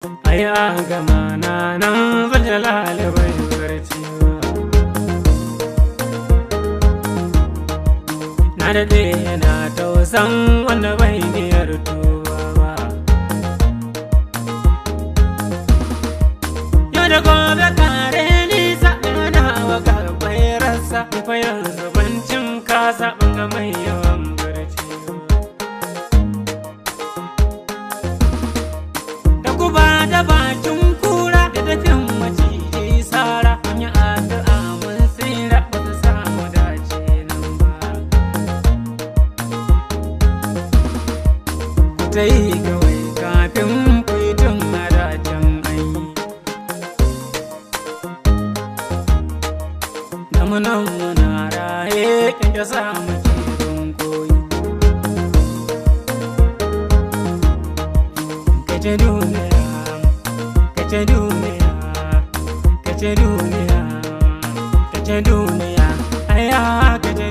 Ai a gama na nan zaljalale bai barci ba. Na daɗe yana tausan wanda bai niyar tuba ba. Yau da gobe kare nisa yana wa bai rasa fa yanzu bancin kasa ban ga mai yawan barci ba. Da guba da bakin kura da dafin maciji sara, mun yi addu'a mun tsira, ba su samu dace nan ba. Ku ta yi kawai kafin ku yi tun a dacen an yi. Da munan muna raye kyankyasa muke don koyi. Kace duniya, kace duniya, kace duniya, kace duniya, aya kace